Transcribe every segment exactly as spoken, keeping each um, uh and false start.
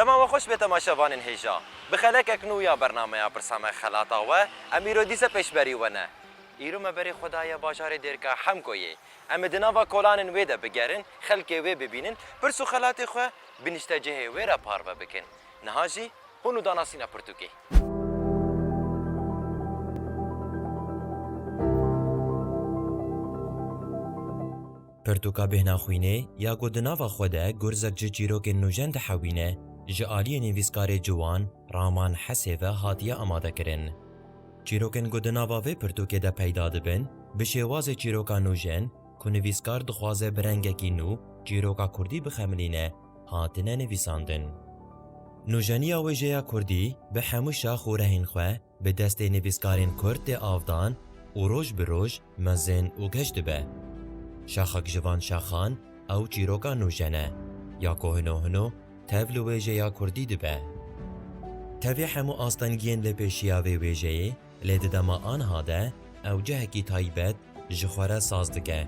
Dema we xweş be temaşevanên hêja. Bi xelekek nû ya bernameya Pirsa Me Xelata We, em îro dîse pêşberî we ne. Îro me berê xwe daye bajarê Dêrika Hemkoyê. Em ê di nava kolanên wê de bigerin, xelkê wê bibînin, pirs û xelatê xwe bi niştecihê wê re parve bikin. Niha jî hûn û danasîna pirtûkê. Pirtûka Bêhna Xwînê ya ku di nava xwe de gurzek ji çîrokên nûjen dihewîne, ji aliyê nivîskarê ciwan Raman Hesê ve hatiye amadekirin. Çîrokên ku di nava vê pirtûkê de peyda dibin, bi şêwazê çîroka nûjen ku nivîskar dixwaze bi rengekî nû çîroka kurdî bixemilîne, hatine nivîsandin. Nûjeniya wêjeya kurdî bi hemû şax û rehên xwe bi destê nivîskarên kurd tê avdan û roj bi roj mezin û geş dibe. Şaxek ji van şaxan ew çîroka nûjen e, ya ku hino hino tev li wêjeya kurdî dibe. Tevî hemû astengiyên li pêşiya vê wêjeyê, lê di dema aniha de ew cihekî taybet ji xwe re saz dike.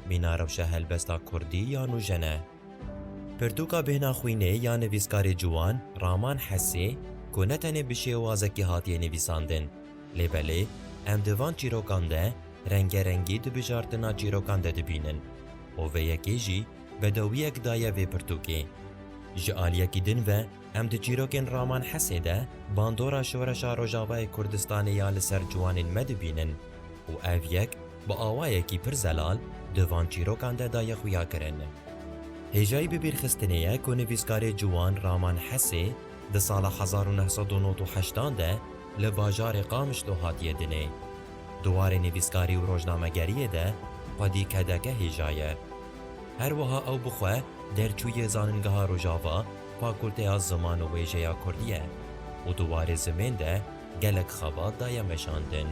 Mîna rewşa helbesta kurdî ya nûjen e. Pirtûka Bêhna Xwînê ya nivîskarê ciwan Raman Hesê, ku ne tenê bi şêwazekî hatiye nivîsandin, lê belê em di van çîrokan de rengerengî di bijartina çîrokan de dibînin û vê yekê jî bedewiyek daye vê pirtûkê. Ji aliyekî din ve em di çîrokên Raman Hesê de bandora şoreşa Rojavayê Kurdistanê ya li ser ciwanên me dibînin û ev yek bi awayekî pir zelal di van çîrokan de daye xuyakirin. Hêjayî bibîrxistinê ye ku nivîskarê ciwan Raman Hesê di sala hezar û neh sed û nod û heştan de li bajarê Qamişlo hatiye dinê. Di warê nivîskarî û rojnamegeriyê de xwedî kedeke hêja ye. Her wiha ew bi xwe derçûyê Zanîngeha Rojava, Fakulteya Ziman û Wêjeya Kurdî ye û di warê zimên de gelek xebat daye meşandin.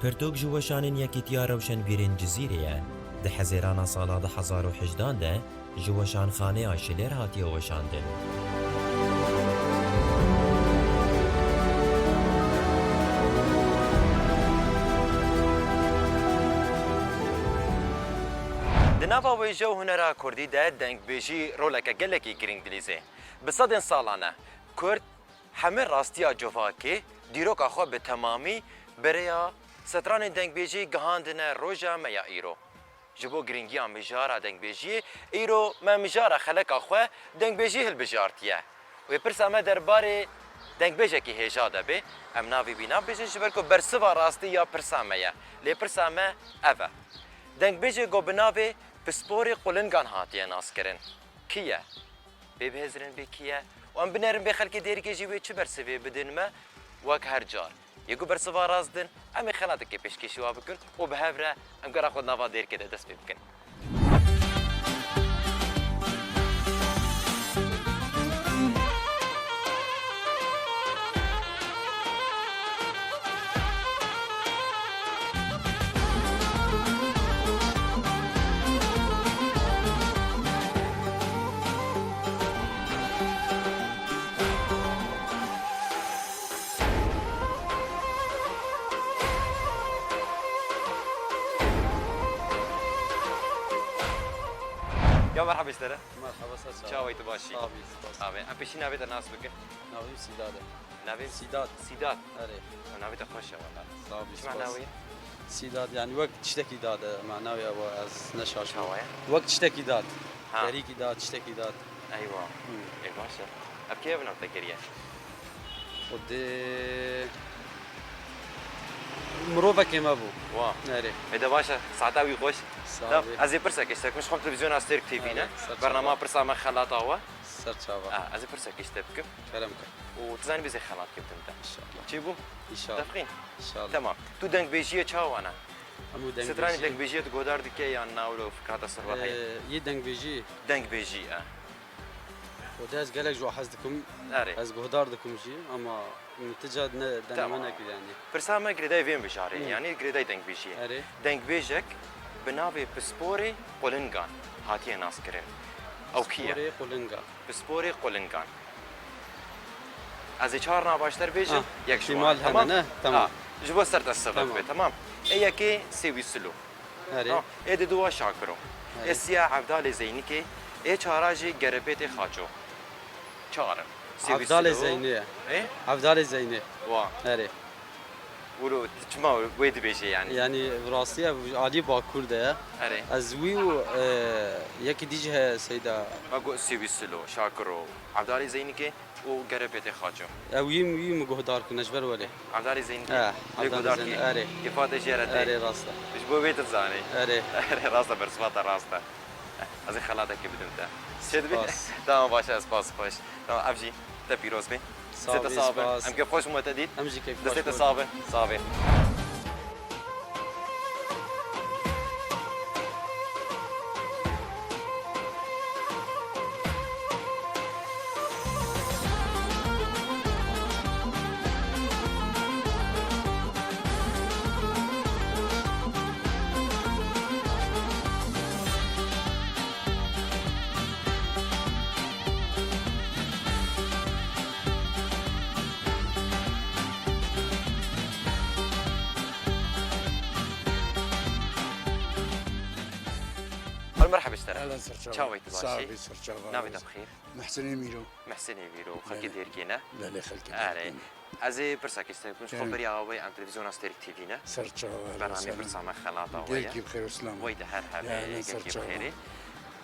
Pirtûk ji weşanên Yekîtiya Rewşenbîrên Cizîrê ye. Di hezêrana sala du hezar û hejdan de ji Weşanxaneya Şilêr hatiye weşandin. Di nava wêje û hunera kurdî de dengbêjî roleke gelekî girîng dilîze. Bi sedên salan e, kurd hemî rastiya civakê, dîroka xwe bi temamî bi rêya stranên dengbêjî gihandine roja me ya îro. Ji bo giringiya mijara dengbêjiyê, îro me mijara xeleka xwe dengbêjî hilbijartiye. Wê pirsa me derbarê dengbêjekî hêja de bê. Em navê wî nabêjin, ji ber ku bersiva rastî ya pirsa me ye. Lê pirsa me ev e. Dengbêjê ku bi navê Pisporê Qulingan hatiye naskirin, kî ye? Pê bihêzirin bê kî ye? Û em binerin bê xelkê Dêrikê jî wê çi bersivê bidin me? Wek her car, yê ku bersiva rast din, em ê xelateke pêşkêşî wa bikin û bi hev re em gera xwe di nava Dêrikê de dest pê bikin. Ya merhaba ji te re. Merhaba, ser çawa. Çawa yî, tu baş î? Sax bî, spas. Abi, em pêşî navê te nas bikin. Navê min Sîdad e. Navê? Sîdad. Sîdad. Erê. Navê te xweş e wela. Sax bî, spas. Çi mana wê? Sîdad, yani wek tiştekî dad e, mana wê ew e, ez ne şaş bûm. Çawa ye? Wek tiştekî dad. Ha. Derîkî dad, tiştekî dad. Eywa. Hmm. Ê, baş e. Ev kê ev nav te kiriye? Xwedê mirovekê me bû. Wa. Erê. Ê de baş e, saeta wî xweş. Sax bî. Ez ê pirsekê ji te bikim, ji xwe televîzyona Stêrk T V ne. Erê, ser çava. Bernama pirsa me xelata we. Ser çava. Ah, ez ê pirsekê ji te bikim. Kerem ke. Û tu zanî bizê xelat kevtin te. Înşallah. Çêbû? Înşallah. Tefqîn? Înşallah. Temam. Tu dengbêjiyê çawa ne? Hemû dengbêjiyê. Stranê dengbêjiyê tu guhdar dike yan na wilo fikra te ser we heye? Ee, yê dengbêjiyê. Dengbêjî, e. Xwedê ez gelek ji wan hez dikim. Erê. Ez guhdar dikim jî, ama min ti ca ne, deneme nekir yani. Tamam. Pirsa me girêdayî vê mijarê, hmm, yani girêdayî dengbêjiyê. Erê. Dengbêjek bi navê Pisporê Qulingan hatiye naskirin. Ew kî ye? Pisporê Qulingan. Pisporê Qulingan. Ez ê çar nav ji te re bêjim, ah, yek ji wan, ihtimal hene, tamam? Ne? Tamam. Ah, ji bo ser te sebeb be, tamam? Ê yekê Sêwî Silo. Erê. Tamam. Ê diduwa Şakiro. Erê. Ê siya Evdalê Zeynikê. Ê çara jî Gerebêtê Xaço. Çar in. Evdalê Zeynê ye. Ê? Evdalê Zeynê. Wa. Erê. Wilo çima wê dibêje yani? Yani, bi rastî ev alî Bakur de ye. Erê. Ez wî û, e, yekî dî jî heye Seyda. Me got Sêwî Silo, Şakiro, Evdalê Zeynikê û Gerebêtê Xaço. Ew wî, wî min guhdar kir, ji ber welê. Evdalê Zeynikê? He, lê Evdalê guhdar Zeynê, kir. Erê. Kêfa te jê re tê. Erê, rast e. Ji bo wê tu dizanî. Erê. Erê, rast e, bersiva te rast e. Ez ê xelateke bidim te. Çê dibî? Spas. Tamam, baş e, spas, xweş. Tamam, ev jî te pîroz be. Destê te sax be. Sağ ol, spas. Em kêfxweş bûn te dît. Em jî kêfxweş bûn. Destê te sax be. Sax be. Hal merhaba ji te re. Ehlen, serçava. Çawa yî tu, baş î? Sax bî, serçava. Navê te bi xêr? Mehsenê Mîro. Mehsenê Mîro, xelkê Dêrikê ne? Belê, xelkê Dêrikê ne. Erê. Ez ê pirsekê ji te bikim. Kerem. Xwe beriya awê em televîzyona Stêrk T V ne? Serçava, ehlen, bernameyê pirsa me xelata we ye. Gelkî bi xêr û silam. Wey de her hebê, gelkî bi xêrê.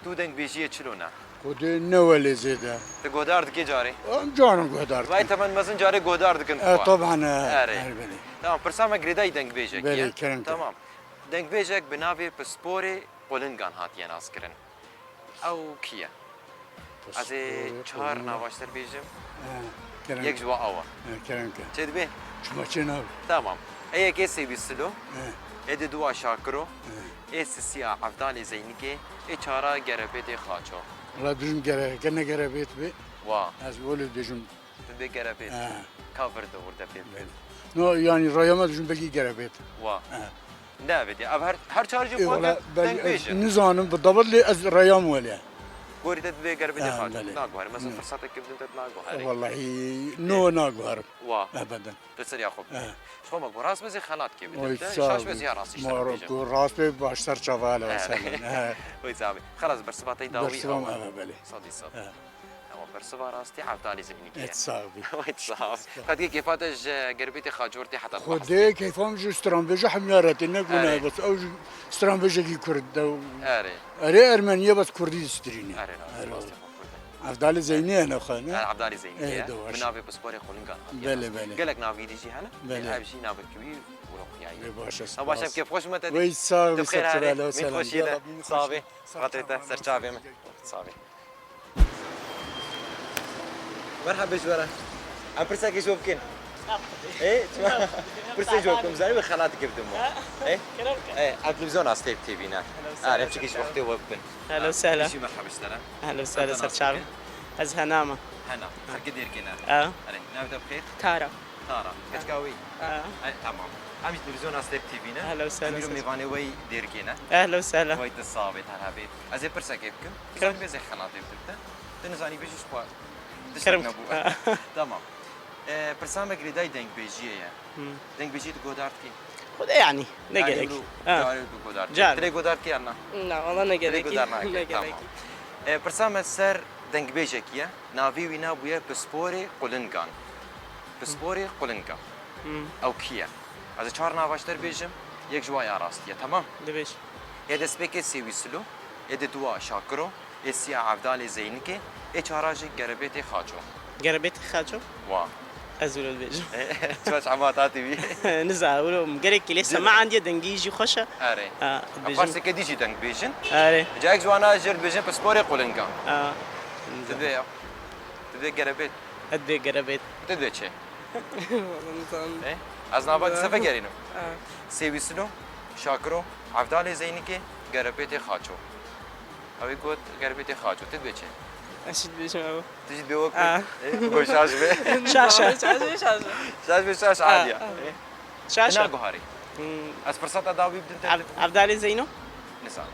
Tu dengbêjiyê çilo ne? Xwedê ne welê zêde. Tu guhdar dikî carê? Em caran guhdar dikin. Vay temen mezin carê guhdar dikin xwe. E, taban, e, erê. Erê, belê. Tamam, pirsa me girêdayî dengbêjek ye. Belê, kerem ke. Tamam. Dengbêjek bi navê Pisporê Qulingan hatiye naskirin. Ew kî ye? Ez ê çar nava ji te bêjim. He, kerem. Yek ji wan ew e. He, kerem ke. Çê dibe? Çima çê nabe? Tamam. Ê yekê Sêwî Silo. He. Ê di dua Şakiro. He. Ê sisiya Evdalê Zeynikê. Ê çara Gerebêtê Xaço. Wala dûrim gere-, gene Gerebêt be. Wa. Ez wele dibêjim. Tu dibê Gerebêt. He. Ka vir de wir de pê bikin. No, yani raya me dijim belkî Gerebêt. Wa. He. Ne, belê. Ev her, her çar jî... Ê, wala, belkî ez nizanim bi dawet lê ez raya min welê. Gorî te dibê Gerebêtê Xaço. He, belê. Naguherim. Mesela firsetek bidim te naguherî. Wallahî, no naguherim. Wa. Ebeden. Tu ser ya xwe bide. He. Ji xwe me got, rast be ez ê xelat kê bidim te. Şaş be ez ê ya rastî ji te re bêjim. Got rast be, baş, serçava, ehlen ve sehlen. He. Oy, sax be. Xelas, bersiva te dawî. Bersiva me ew e, belê. Sedî sed. He. Ama bersiva rastî Evdalê Zeynikê ye. Et sax bî. Wayt sax. Qet kê kêfa te ji Gerbêtê Xaçor tê heta tu... Xwedê kêfa min ji stranbêja hemiya re tê, ne gune bes ew ji stranbêjekî kurd de. Erê. Erê, ermenî ye, bes kurdî distrîne. Erê, rast, rast, xwe kurd e. Evdalê Zeynî ye nexwe, ne? Erê, Evdalê Zeynî ye. Bi navê Pisporê Qulingan hatiye. Belê, belê. Gelek navgîrî jî hene. Belê. Ev jî navekî wî û xuyayî. Baş e, spas. Baş e, kêfxweş me te dî. Wey sax bî, serçava, ehlen ve sehlen. Xweşî de. Sax bî. Xatirê te, serçavê min. Sax bî. Merhaba ji we re. Em pirsekê ji we bikin. Ê, çima? Pirsê ji we bikim, zanî wê xelatê kê bidim we. Ê? Ê, em televîzyona Stêrk T V ne. Erê, em çikî ji wextê we bibin. Ehlen ve sehlen. Jî merhaba ji te re. Ehlen ve sehlen, serçavê. Ez Hena me. Hena. Xelkê Dêrikê ne. Erê, navê te bi xêr? Tara. Tara. Keçika wî? Ê, tamam. Em ji televîzyona Stêrk T V ne. Ehlen ve sehlen. Em îro mêvanê we yî Dêrikê ne. Ehlen ve sehlen. Wey tu sax bê, her hebê. Ez ê pirsekê bikim. Kerem. Zanî ez ê xelatê bidim te. Tu nizanî bêjî ji xwe. Kerem. Tiştek nebû. Tamam. E, pirsa me girêdayî dengbêjiyê ye. Hmm. Dengbêjiyê tu guhdar dikî? Xwedê yani, ne gerek. Carê tu guhdar dikî? Carê. Tu rê guhdar dikî yan na? Na, valla ne gerek. Tu rê guhdar nakî. Ne gerek. Tamam. E, pirsa me ser dengbêjekî ye. Navê wî nabûye Pisporê Qulingan. Pisporê Qulingan. Hmm. Ew kî ye? Ez ê çar nava ji te re bêjim, yek ji wan ya rastî ye, temam? Dibêj. Yê destpêkê Sêwî Silo, yê di dua Şakiro, yê siya Evdalê Zeynikê, yê çara jî Gerebêtê Xaço. Gerebêtê Xaço? Wa. Ez wilo dibêjim. Çima, çi hema ta tê wî? Niza, wilo gelek lê sema andiye, dengî jî xweş e. Erê. Ha, dibêjim. Parsekê dî jî deng bêjin. Erê. Ca yek ji wana jê re dibêjin Pisporê Qulingan. Ha. Tu dibê ya. Tu dibê Gerebêt. Ez dibê Gerebêt. Tu dibê çi? Wala nizanim. E? Ez nava te vegerînim. Ha. Sêwî Silo, Şakiro, Evdalê Zeynikê, Gerebêtê Xaço. Ew ê got Gerebêtê Xaço. Tu dibê çi? Ez jî dibêjim ew. Tu jî dibê wek wê? Ha. E, got şaş be. Şaş e. Şaş be, şaş be. Şaş be, şaş, ha, adiya. Ha. E? Şaş e. Tu naguharî. Hmm. Ez firseta dawî bidim te. Ev-, Evdalê Zeyno? Nizanim.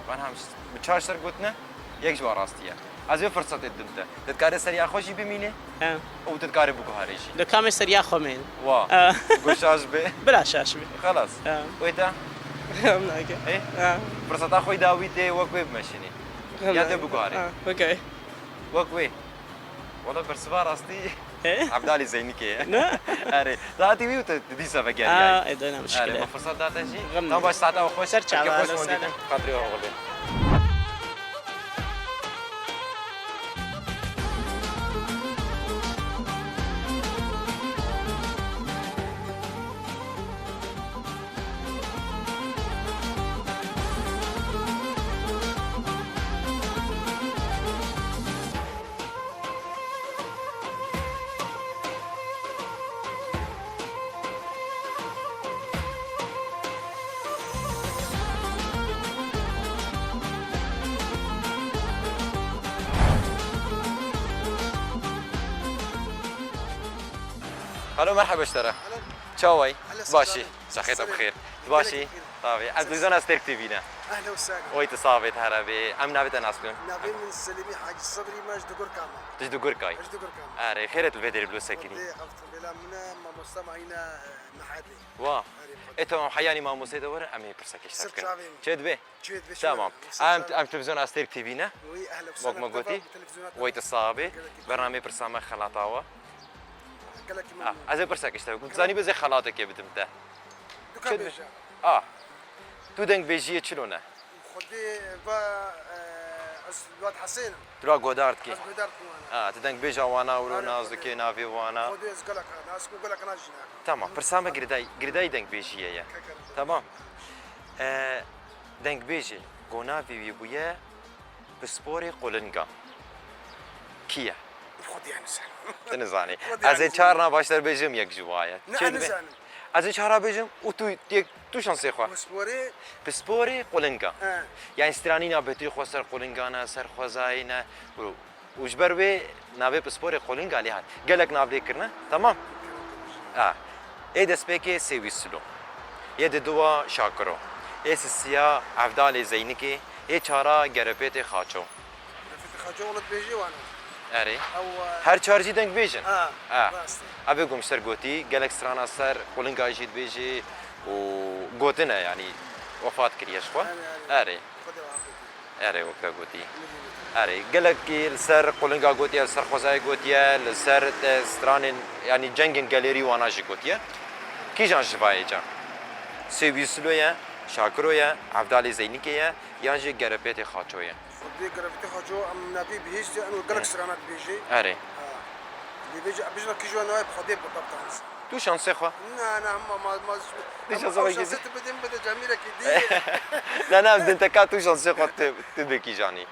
Van hem bi çar ser gotine, yek ji wan rastî ye. Ez vê firsetê didim te. Tu dikarî seriya xwe jî bimînî. He. Û tu dikarî biguherî jî. Di kamê seriya xwe mêl. Wa. He. Got şaş be. Bila şaş be. Xelas. He. Wê te? Em nake. Ê? He. Firseta xwe dawî tê wek wê bimeşînî. Em nake. Ya tê biguherî. He, okey. Wek wê. Wala bersiva rastî He? Evdalî Zeynikê ye. Ne? Erê. Zaten wî te dîsa vegeriyayî. Aa, e, dene muşkile. Erê, ma fırsat date jî. Gam Tam baş saate xweş. Ser çava, Xatirê xweş ser. Xatirê xweş. Halo, merheba ji te re. Halo. Çawa yî? Halo, Başî. Saxlem. Saxê te bi xêr. Tu baş î? Gelek bi xêr. Tabii. Ez Gelek bi xêr. Duzana Stêrk T V ne. Ehlen we sehlen. Oy tu sax bê, tu here bê. Em navê te nas bikin? Navê min Selîmî Hacî Sebrî, me ji Digurka me. Tu ji Digurka yî? Ji Digurka me. Erê, xêr e tu li vê derê bilo sekinî. Xwedê, elhamdulillah, min e mamosta me yîne, e, Mehedê. Wa. Erê, Xwedê. E, tamam, heyanî mamostê te were, em ê pirsekê ji te bikin. Ser çavê min. Çêdibe? Çêdibe, çêdibe. Tamam. Ser çavê min. Em, em televizyona Stêrk T V ne? Wî, ehlen we sehlen. Wek me gotî. Wek me gotî. Oy tu sax bê. Gelek bi xêr. Bernameyê pirsa me xelata we. Gelekî Ah, memnûn. Ez ê pirsekê ji te bikim. Tu zanî, ez ê xelateke bidim te. Duka Çi bêje. Ah. Tu dengbêjiyê çilo ne? Xwedê va, e, ez Luat Hesên im. Tu ra godar dikî. Ez godar dikim wana. Ah, tu dengbêja wana wiro Hala nas Xwedê. dikî, navê wana. Xwedê ez gelek nas dikim, gelek nas jî nakim. Tamam, pirsa me girday, girday dengbêjiyê ye. Kekerim. Tamam. E, dengbêjê, go navê wî bûye Pisporê Qulinga. Kî ye? Xwedê nizan. Tu nizanî. Xwedê Ez ê nizan. çar na baştir bêjim, yek ji wa ye. Ne, Çê ez dibe? nizanim. Ez ê çara bêjim û tu yek, tu şansê xwe. Pisporê? Pisporê Qulinga. He. Yani stranîna betî xwe ser Qulinga ne, ser xwezayê ne. Û, û ji ber wê navê Pisporê Qulinga lê hat. Gelek nav lê kirine. Tamam? Ha. Ê destpêkê Sêwî Silo. Yê di dua Şakiro. Ê sisiya Evdalê Zeynikê. Ê çara Gerepêtê Xaço. Refîqê Xaço wele dibêjî wan e. Erê. Ew, e, Her çar jî dengbêj in. Ha, Ha. rast e. Evê gom ser gotî, gelek strana ser Qulinga jî dibêjî û gotine, yanî wefat kiriye ji xwe. Erê, erê. Erê. Xwedê we afetî. Erê, weke gotî. Erê, gelekî li ser Qulinga gotiye, li ser xwezayê gotiye, li ser, e, stranên, yanî cengên gelêrî wana jî gotiye. Kîjan ji vayê ca? Sêwî Silo ye, Şakiro ye, Evdalê Zeynikê ye, yan jî Gerepêtê Xaço ye? Xwedê Gerepêtê Xaço em navê bihîstiye, eno gelek Hı. strana dibêje. Erê. Ha. Dibêje, bêjina kîjan navê bi Xwedê bi tab tanî. Tu şansê xwe. Na, na, hema ma, ma, Tu şansê xwe şansê kî- tu bidin bide camîrekî dî. Na, na, din te ka tu şansê xwe tu, tu bê kîjanî.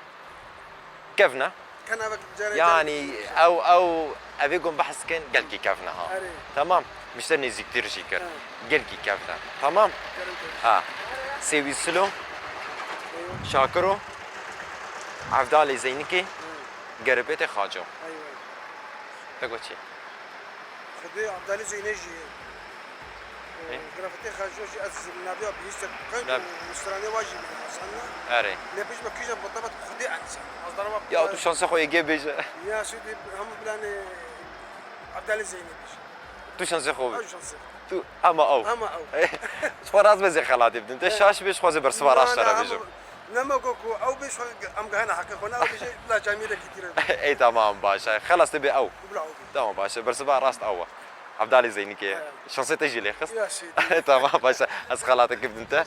Kevna. Kenavek care- Yani, care- ew, ew, evê gom behs kin, gelkî kevna ha. Erê. Tamam. Mişter nêzîktir jî kir. Ha. Gelkî kevna. Tamam. Kerem kerem. Ha. Sêwî Silo, Eywa. Şakiro, Evdalê Zeynikê, Ha. Gerepêtê Xaco. Eywa. Te got çi? Xwedê Evdalê Zeynê jî ye. Ê? Gerepêtê Xaco jî ez navê bihîstek qenc Nab- û stranê wa jî min hasan ne. Erê. Lê pêş me kîjan bitabat Xwedê ensan. Ez dara Ya tu şansê xwe yê gê bêje. Ya şidî hemû planê Evdalê Zeynê bêje. Tu şansê xwe bê. Ew şansê. Tu hema ew. Hema ew. Ji xwe rast bezê xelatê bidin. Te He. şaş bê, ji xwe zê bersiva Na, rast na, te re hema bêjim. Nema got ku ew bêj xwe em gihana heqê xwe, ne ew bêje bila camîrekî tîre. Ey tamam, baş e. Xelas te bê ew. Bila ew bê. Tamam, baş e. Bersiva rast ew e. Evdalê Zeynikê. Evet. Şansê te jî lê xist. Ya şey. Tamam, baş e. Ez xelateke bidim te.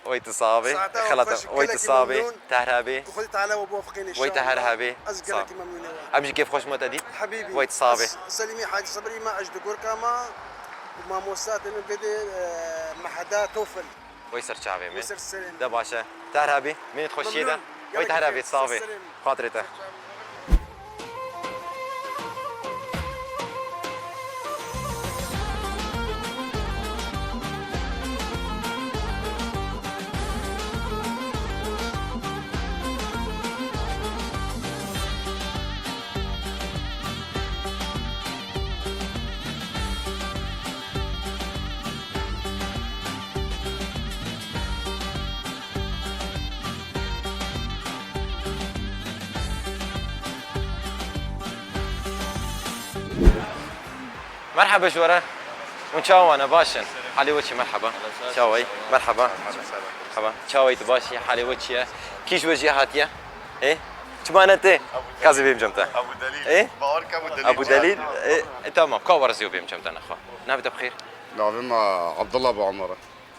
Oy tu sax bê. Saete Xelata. xweş, Oy tu gelekî sax bê. memnûn. Te her hebê. Xwedê Teala we biwefqîn Oy te her inşallah. hebê. Ez Sağ ol. gelekî memnûn ê we. Em jî kêf xweş me te dît. Hebîbî. Oy tu sax bê. Ez Selîmî Hacî Sebrî me, ez ji Digorka me. Û mamosta te min bidê, e, Meheda Tofil. Wey ser çavê min. Wey ser serê min. De baş e. Te her hebî. Minêt xweşiyê de. Memnun. Wey te her hebî. Sax bê. Ser serê min. Xatirê te. Ser çavê min. Merhaba ji we re. Hûn çawa ne? Baş in? Halê we çi? Merhaba. Çawa yî? Merhaba. Merhaba. Çawa yî, tu baş î? Halê we çi ye? Kî ji we jî hatiye? Ê? Çima ne tê? Ka ez ê bêm cem te. Abu Delîl. E? Bawer ke Abu Delîl. Abu Delîl. E, e, tamam. Ka warzî û bêm cem te nexwe. Navê te bi xêr? Navê me Abdullah Abu Umar e.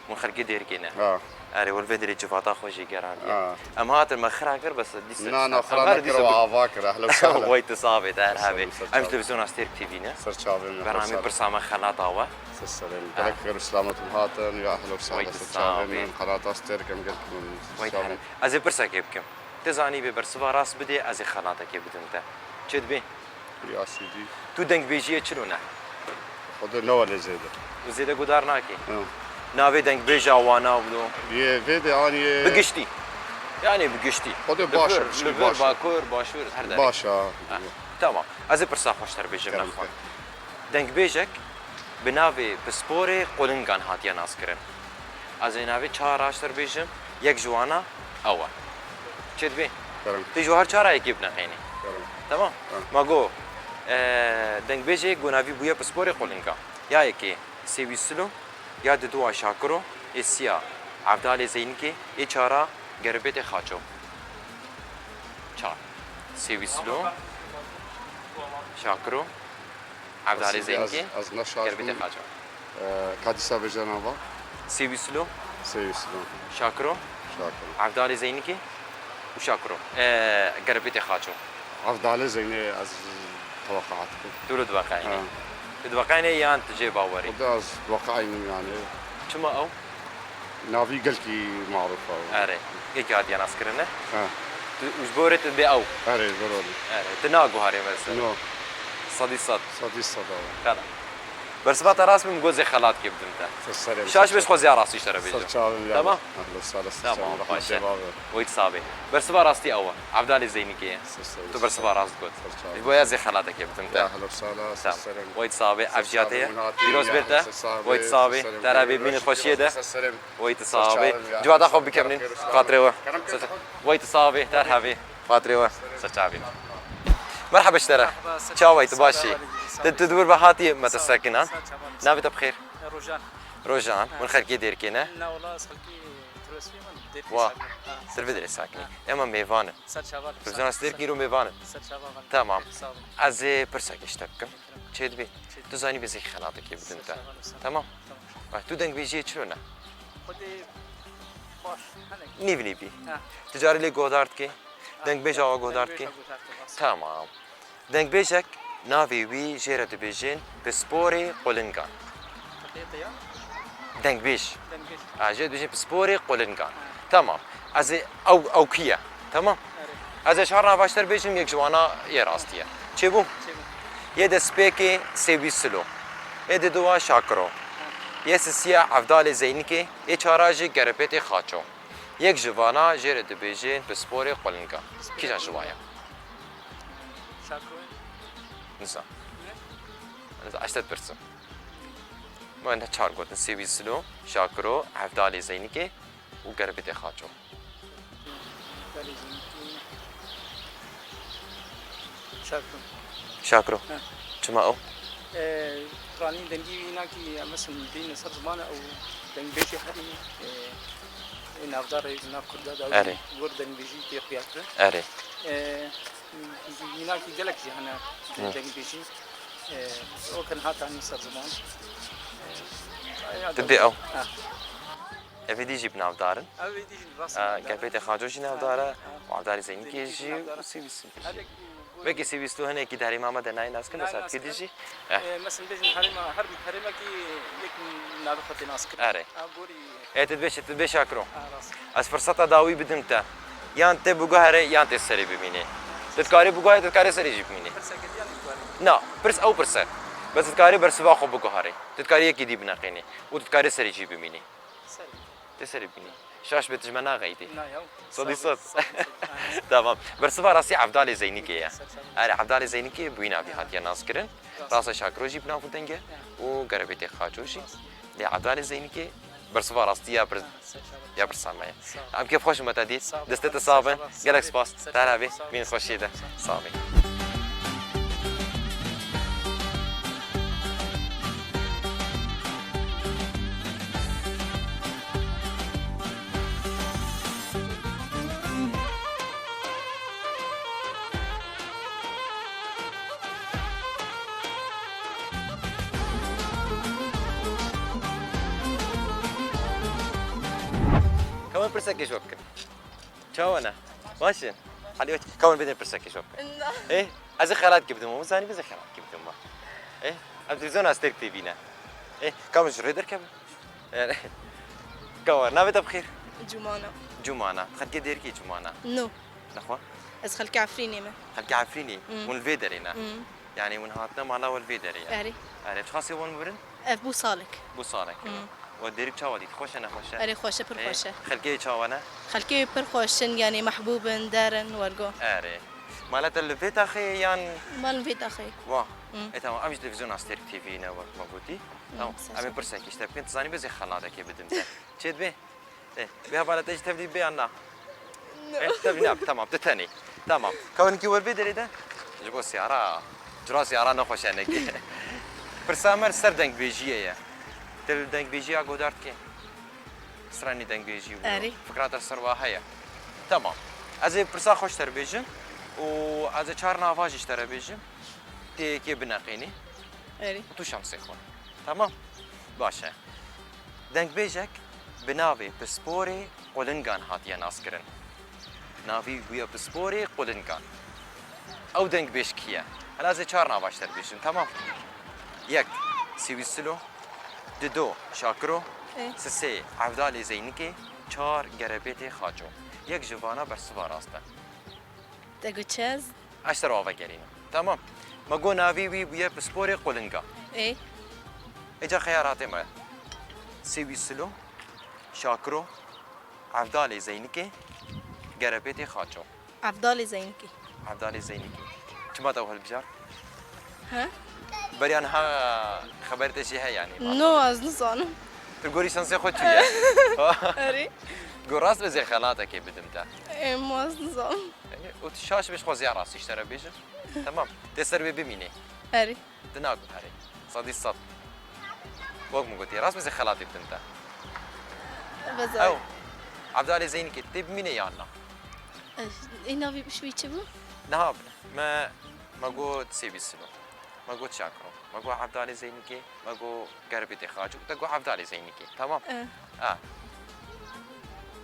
Hûn xelkê Dêrikê ne? Ha. Erê, wel vê derê civata xwe jî gerandiye. Ha. Em hatin me xira kir, bes dîsa Na, na, em xira her nekir, dîsa we bi- ava kir. Ehla û sehla. Wey tu savê, te her Ser havê. Em ji çav. Televîzyona Stêrk T V ne. Ser çavê min, Bernamê ser pirsa me xelata we. Ser serê min. Ha. Gelek xêr û selamet hûn hatin. Ya ehla û sehla, Wey tu ser çavê savê. Min. Xelata Stêrk em gelek min. Wey tu Ser çavê. Her. Ez ê pirsekê bikim. Tu zanîbê bersiva rast bidê, ez ê xelatekê bidim te. Çi dibê? Ya Sîdî. Tu dengbêjiyê çilo ne? Xwedê ne welê zêde. Tu zêde guhdar nakî? Hı. Navê dengbêja wana wilo? Yê vê de an yê Bi giştî. Yani bi giştî. Xwedê Li baş e, vir, piştî li vir, baş e. Bakur, başûr, her derê. Baş e. Ha, tamam. Ez ê pirsa xweşter bêjim Kerem nexwe. Dengbêjek bi navê Pisporê Qulingan hatiye naskirin. Ez ê navê çar raştir bêjim, yek ji wana ew e. Çê dibê? Kerem. Tu ji her çara yekê bineqênî. Kerem. Tamam? Ha. Ma go, e, dengbêjê go navî bûye Pisporê Qulingan. Ya yekê Sêwî Silo, ya diduwa Şakiro, ê siya Evdalê Zeynikê, ê çara Gerbêtê Xaço. Çar. Sêwî Silo, Şakiro, Evdalê Zeynikê, ez, ez ne şaş Gerbêtê bûm. Xaço. Ee, ka dîsa bêje nava? Sêwî Silo, Sêwî Silo. Şakiro, Şakiro. Evdalê Zeynikê û Şakiro. Ee, Gerbêtê Xaço. Evdalê Zeynê ez teweqaat bikim. Tu li diweqayînî? Ha. Tu diweqayînî yan tu jê bawerî? Xwedê ez diweqayînim yani. Çima ew? Navî gelkî marûf e. Erê. Gelkî hatiye naskirin e? Ha. Tu, û ji bo rê tu dibê ew? Erê, ji bo rê. Erê. Tu naguharî mesela? No. Sedî sed. Sedî sed ew. Xela. Bersiva te rast bim, go zê xelat kê bidim te. Ser serê min, Şaş ser bêj xwe ziya rastî ji te re bêjim. Ser çavê min ya. Tamam? Ehlo sala, ser Tamam, çavê min. Rehmet baş e. Cevabê. Wey tu savê. Bersiva rastî ew e. Evdalê Zeynîkê ye. Ser serê min. Tu bersiva rast got. Ser çavê min. Ji bo ya zê xelatekê bidim te. Ya ehlo sala, ser Tamam. serê min. Wey tu savê. Ser Ev cihatê çavê ye. min hatî Pîroz ya, bêr te. ser çavê Wey tu min, savê. ser serê min. Terabê bînin xweşiyê de. Ser serê min. Wey tu Ser savê. çavê min ya. Civata xwe bikevnîn. Xatirê we. Kerem Ser kêf. Wey tu savê. Ter havê. Xatirê we. Ser çavê min. Merhaba ji te re. Merhaba, ser Çawa yî, tu baş î? Sağ ol, sağ ol. Tu, tu di wir ve hatî me te Sağ ol. sekinan. Ser çavan. Navê te bi xêr? Rojan. Rojan. Ha. Hûn xelkê Dêrikê ne? Na, wala ez xelkê Tirwesfê me, Dêrikê Wa. sakin. Ha. Tu li vê derê sakinî. Ha. Ema mêvan in. Ser çavan. Televîzyona Ser- Dêrikê îro mêvan in. Ser çavan. Tamam. Sağ ol. Ez ê pirsekê ji te bikim. Çê dibê? Çê- Tu zanî bê zê xelatekê bidim te. Ser çavan, ser çavan. Tamam? Tamam. Bak, tu dengbêjiyê çilo ne? Xwedê baş, hinek. Nîv nîvî. Ha. Tu carî lê guhdar dikê? Ha. Dengbêja wa guhdar dikê? Dengbêja guhdar dikê, rast. Tamam. Dengbêjek navê wî jê re dibêjin Pisporê Qulingan. Qetê te ya? Dengbêj. Dengbêj. Ha, jê dibêjin Pisporê Qulingan. Ha. Tamam. Ez ê ew, ew kî ye? Tamam. Erê. Ez ê çar nava ji te re bêjim, yek ji wana yê rastî ye. Çêbû? Çêbû. Yê destpêkê Sêwî Silo. Yê diduwa Şakiro. Ha. Yê sisiya Evdalê Zeynikê. Yê çara jî Gerepêtê Xaço. Yek ji vana jê re dibêjin Pisporê Qulingan. Kîjan ji wa ye? Şakiro. Nizam. Ne? Nizam, ez te dipirsim. Ma ne çar gotin, Sêwî Silo, Şakiro, Evdalê Zeynikê û Gerbêtê Xaço. Evdalê Zeynikê. Şakiro. Şakiro. He. Çima ew? E, piranî dengî wî nakî, em mesela deyne ser ziman ew dengbêjê herî, e, e, navdar e, nav Kurda da Erê. wir dengbêjî tê xuya kirin. Erê. E, Mînakî gelek jî hene Hı. dengbêjî. E, o kin hatanî ser ziman. E, ya Dibê ew. Ha. Ev êdî jî bi navdar in. Ev êdî jî rast E, navdar in. Gerbêtê Xaco jî navdar e. Ha. Û Evdalê Zeynîkê Zeynîkê jî jî navdar e. û Sêwî Silo. Herek, e, Wekî Sêwî Silo hinekî di herêma me de nayê nas kirin, mesela Nayê nas Tirkî kirin. jî. Eh. E, mesela bêjin herêma, her herêmekî yek navê xwe tê nas kirin. Erê. Ha, gorî. E, tu dibê çi, tu dibê Şakiro. Ha, rast. Ez firseta dawî bidim te. Yan tê biguherê, yan tê serê bimînî. Tu dikarî biguherî, tu dikarî serê jî bimînî. Pirseke diyan diguherî. Na, pirs ew pirs e. Bes tu dikarî bersiva xwe biguherî. Tu dikarî yekî dî bineqînî. Û tu dikarî serê jî bimînî. Serê. Tê serê bimînî. Şaş be tu ji me naxeyîtî. Na, yaw. Sodî sod. Sağ ol, sağ ol. Tamam. Bersiva rastî Evdalê Zeynîkê ye. Ser çavan. Erê, Evdalê Zeynîkê bi wî navî hatiye naskirin. Rast. Rasa Şakiro jî bi nav û deng e. Ya. Û Gerebêtê Xaco jî. Rast. Lê Evdalê Zeynîkê bersiva rastî ya bir- Ya pirsa me ye. Sağ ol. Em kêfxweş bûn me te dît. Sağ ol. Destê te sax bin. Sağ ol. Gelek spas. Sağ ol. Te her havê. Sağ ol. Bîn xweşiyê de. Sax bî. Pirsekê ji we bikin. Çawa ne? Baş in? Halî wek, ka hûn bidin pirsekê ji we bikin. Na. Ê, ez ê xelat kê bidim, hûn zanî, ez ê xelat kê bidim. Ê, em televîzyona Stêrk T V ne. Ê, ka hûn ji rê derkevin. Yani, ka war, navê te bi xêr? Cumana. Cumana. Xelkê Dêrikê Cumana. No. Nexwe? Ez xelkê Efrînê me. Xelkê Efrînê? Hmm. Hûn li vê derê ne? Hmm. Yani hûn hatine mala we li vê derê ye? Erê. Erê, çiqasî hûn mirin? Ev bû salek. Bû salek. Hmm. We Dêrik çawa dît? Xweş e, nexweş e? Erê, xweş e, pir Ê, xweş e. Xelkê çawa ne? Xelkê pir xweş in, yani mehbûb in, der in, wergo. Erê. Mala te li vê taxê yan? Mal vê taxê. Wa. Hmm. E, tamam, em ji televîzyona Stêrk T V ne, wek me gotî. Hmm, Tamam, sağ em ê ol. pirsekî ji te bikin, tu zanî, ez ê xelatekê bidim te. Çê dibê? Ê, bi hevala te jî tevlî bê yan na? No. Ê, tevlî nabe, tamam, tu tenê. Tamam. Ka hûn kî wer bê derê de? Ji bo siyara. Cura siyara nexweş e nekê. Pirsa me li ser dengbêjiyê ye. Tu li dengbêjiya guhdar dikê? Stranî dengbêjî û Erê. fikra te li ser wa heye. Tamam. Ez ê pirsa xwe ji te re bêjim û ez ê çar nava jî ji te re bêjim. Tê yekê bineqînî. Erê. Tu şansê xwe. Tamam? Baş e. Dengbêjek bi navê Pisporê Qulingan hatiye naskirin. Navî bûye Pisporê Qulingan. Ew dengbêj kî ye? Hela ez ê çar nava ji te re bêjim, tamam? Yek, Sêwî Silo. Dido, Şakiro. Ê. Sisê, Evdalê Zeynikê. Çar, Gerebêtê Xaço. Yek ji vana bersiva rast e. Te got çi ez? Ez te re ava gerînim. Tamam. Me got navî wî bûye Pisporê Qulinga. Ê. Êca xeyaratê me. Sêwî Silo, Şakiro, Evdalê Zeynikê, Gerebêtê Xaço. Evdalê Zeynikê. Evdalê Zeynikê. Çima te ew hilbijar? He? Beriya niha xeberê te jê heye yanî? No, ez nizanim. Tu gorî şansê xwe çûye. Erê. Got rast be, ez ê xelatekê bidim te. Ê, ma ez nizanim. Ê, û tu şaş be, ji xwe ziya rastî ji te re bêjim. Tamam. Tê ser wê bimînê. Erê. Tu naguherî. Sedî sed. Wek min gotî, rast be, ez ê xelatê bidim te. Bezar. Ew. Evdalê Zeynikê, tê bimînê yan na? Ê, navê bi şûyî çi bû? Niha me, me got Sêwî Silo. Me got Şakiro. Me got Evdalê Zeynikê. Me got Gerbîtê Xaço. Te got Evdalê Zeynikê. Tamam? Ê. Ha.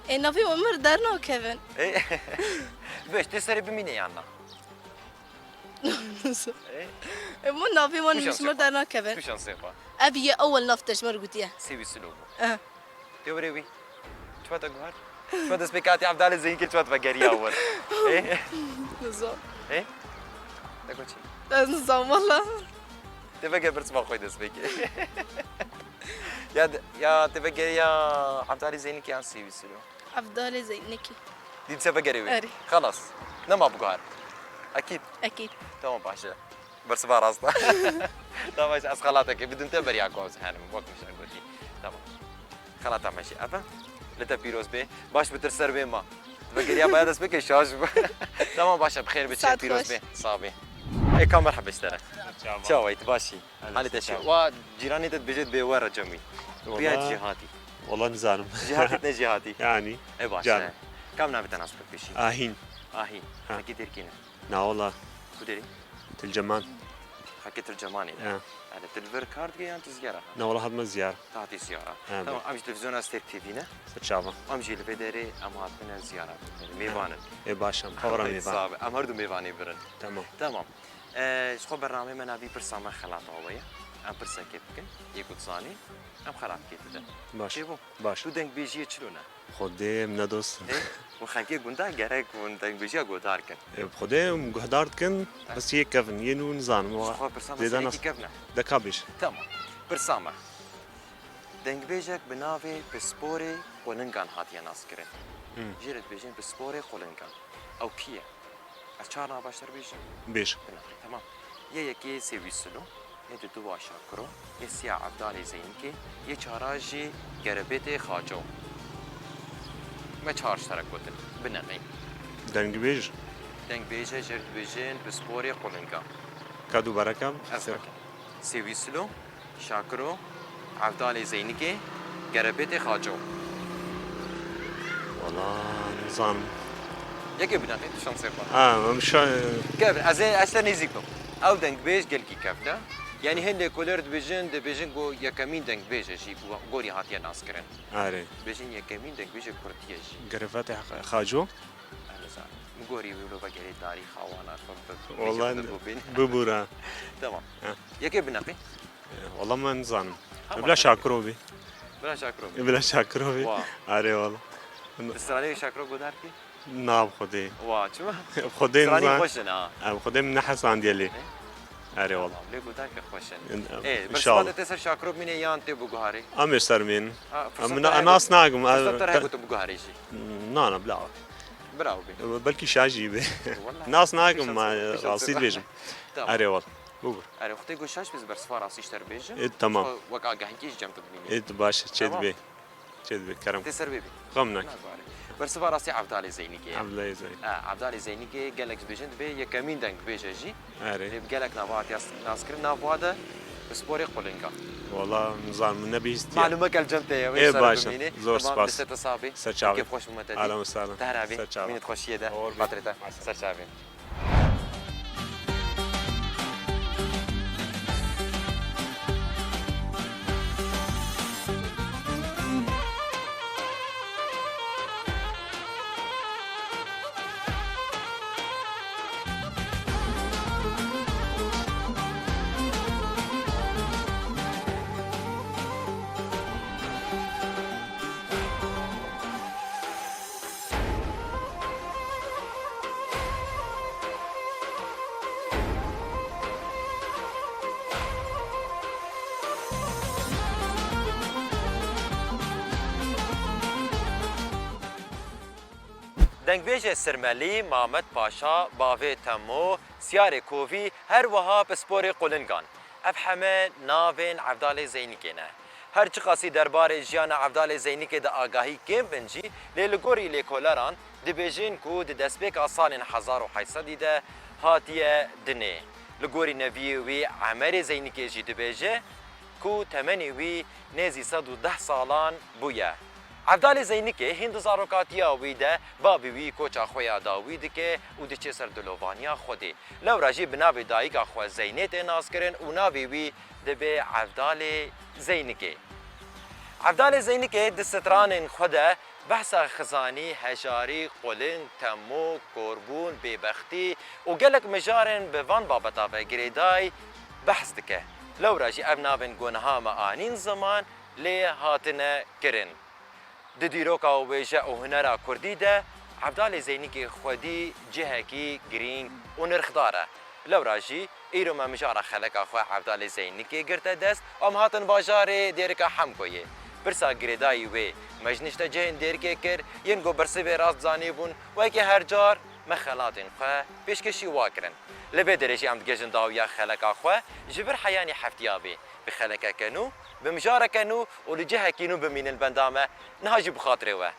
Ê, navê wan mir dernakevin. Ê, beş, tê serê bimînê yan na? Ê? Ê, min navê wan Tu şansê ji mir xwe. dernakevin. Tu şansê xwe. Ev ye ewel nav te ji mir gotiye. Sêwî Silo bû. Ê. Tê were wî. Çima te guhar? Çima destpêkê hatî Evdalê Zeynikê, çima te vegeriya wir? Ê? Nizam. Ê? Te got çi? Ez nizam wala. Tê veger bersiva xwe destpêkê. Ya de, ya tê vegeriya Evdalê Zeynikê yan Sêwî Silo? Evdalê Zeynikê. Dî dise vegerê wê. Erê. Xelas. Nema biguhar. Ekîd. Ekîd. Tamam, baş e. Bersiva rast e. Tamam, baş e, ez xelatekê bidim te beriya ku ez henim. Wek min ji te gotî. Tamam. Xelata me jî ev e. Li te pîroz bê. Baş bitir ser bê ma. Vegeriya baya destpêkê şaş bû. Tamam, baş e, bi xêr biçe, Saet pîroz xweş. bê. Sax bê. Ê, ka merhebe ji te re. Çawa? Çawa yî, tu baş î? Hadi, Halê te çi? Wa cîranê te dibêje dibê we re cemî. Wala, Riya cî hatî. Wala nizanim. Cî hatî ne cî hatî. Yani, E baş can. e. Kam navê te nas bikir pêşî? Ahîn. Ahîn. Ha. Xelkê Dêrikê ne? Na wala. Ku derê? Til Ceman. Xelkê Til Cemanê ne? Ya. Yani tu li vir kar dikê yan tu ziyara hat? Na wala hatime ziyara. Te hatî ziyara. Ha, Tamam, be. em ji televîzyona Stêrk T V ne? Ser çava. Em jî li vê derê em hatine ziyara. Yani mêvan in. E baş em. Xebera mêvan. Sax be. Em her du mêvanê birin. Tamam. Tamam. E, ji xwe bernameyê me navî Pirsa Me Xelat Awe ye. Em pirsekê bikin, yê ku dizanî, em xelatê didin. Baş. Çêbû? Baş. Tu dengbêjiyê çilo ne? Xwedê em nedost. Ê, û xelkê gunda gerek hûn dengbêjiya guhdar kin. Ê, bi Xwedê em guhdar dikin, bes yê kevin, yê nû nizanim. Ji xwe pirsa me zêde serê nas- kî kevin e? Deka bêj. Tamam. Pirsa me. Dengbêjek bi navê Pisporê Qulingan hatiye naskirin. Hmm. Jê re dibêjin Pisporê Qulingan. Ew kî ye? Ez çar nava ji te re bêjim? Bêj. Binaqe, tamam. Yê yekê Sêwî Silo, yê didua Şakiro, yê siya Evdalê Zeynikê, yê çara jî Gerebêtê Xaço. Me çar ji te re gotin. Bineqî. Dengbêj? Dengbêje jê re dibêjin Pisporê Qulinga. Ka dubare kem? Ez bikim. Sêwî Silo, Şakiro, Evdalê Zeynikê, Gerebêtê Xaço. Wala, nizanim. Yekê bineqî, tu şansê xwe. Ha, em şa- Kevin, ez ê, ez te nêzîk bim. Ew dengbêj gelkî kevin e. Yanî hin lêkoler dibêjin, dibêjin ku yekemîn dengbêj e jî, gorî hatiye naskirin. Erê. Dibêjin yekemîn dengbêjê Kurdiye jî. Girêvetê Xaco. Erê, zanim. Min gorî wilo vegerê tarîxa wana xwe bi-, Wala bînin. Bibûra. Tamam. Ha. Yekê bineqî? Wala min nizanim. Ha, Bila Şakiro bî. Bila Şakiro bî. Bila Şakiro bî. Wa. Erê wala. Di stranê Şakiro godar kî? Na, bi Xwedê. Wa, çima? Bi Xwedê stranî nizan. Xweş in ha. Em Xwedê min nehesandiye lê. E? Erê wala. Tamam, lê godar kî xweş in. Ê, inşallah. Bersiva te tê ser Şakiro bîne yan tê biguharê? Em ê ser mîn. Ha, fırsat te heye nas nakim. Fırsat te heye ku tu biguharê jî. Na, na, bila. Bravo bê. Belkî şajî bê. Nas nakim, rastî dibêjim. Tamam. Erê wala. Bûbû. Erê, xwedê ku şaş bê, bersiva rastî ji te re bêjim. Ê, tamam. Wek agahîkî ji cem te bimînî. Ê, tu baş e, çê dibê. Çê dibê, kerem. Tê ser bê bî. Xem nek. Bersiva rastî Evdalê Zeynîkê ye. Evdalê Zeynîkê. Ha, Evdalê Zeynîkê gelek dibêjin dibê yekemîn dengbêj e jî. Erê. Lê bi gelek nava hatiye naskirin, nav wa de bi sporê qulinga. Wala, nizanim, min nebihîstiye. Malûmeke li cem te ye, wê ser bimînî. Ê, baş e. Zor spas. Tamam, destê te sax bî. Ser çavê. Kêf xweş bûme te dî. Ahlan we sahlan. Te her hebî. Ser çavê. Mînît xweşiyê de. Xatirê te. Ser çavê. Dengbêjê Sirmelî, Mamed Paşa, Bavê Temo, Siyarê Kovî, her wiha pisporê qulingan. Ev heme navên Evdalê Zeynikê ne. Her çiqasî derbarê jiyana Evdalê Zeynikê de agahî kêm bin jî, lê li gorî lêkoleran dibêjin ku di destpêka salên hezar û heşt sedî de hatiye dinê. Li gorî neviyê wî Emerê Zeynikê jî dibêje ku temenê wî nêzî sed û deh salan bûye. Evdalê Zeynikê hîn di zarokatiya wî de bavê wî koça xwe ya dawî dike û diçe ser dilovaniya Xwedê. Lewra jî bi navê dayika xwe Zeynê tê naskirin û navê wî dibe Evdalê Zeynikê. Evdalê Zeynikê di stranên xwe de behsa xizanî, hejarî, quling, temo, korbûn, bêbextî û gelek mijarên bi van babeta ve girêdayî behs dike. Lewra jî ev navên ku niha me anîn ziman lê hatine kirin. Di dîroka wêje û hunera kurdî de Evdalê Zeynikê xwedî cihekî girîng û nirxdar e. Lewra jî îro me mijara xeleka xwe Evdalê Zeynikê girte dest û em hatin bajarê Dêrika Hemkoyê. Pirsa girêdayî wê me ji niştecihên Dêrikê kir, yên ku bersivê rast zanîbûn, wekî her car me xelatên xwe pêşkêşî wa kirin. Li vê derê jî em digihîjin dawiya xeleka xwe, ji vir heyanî heftiya vê bi xelekeke nû, bi mijareke nû û li cihekî nû bimînin benda me, niha jî bi xatirê we.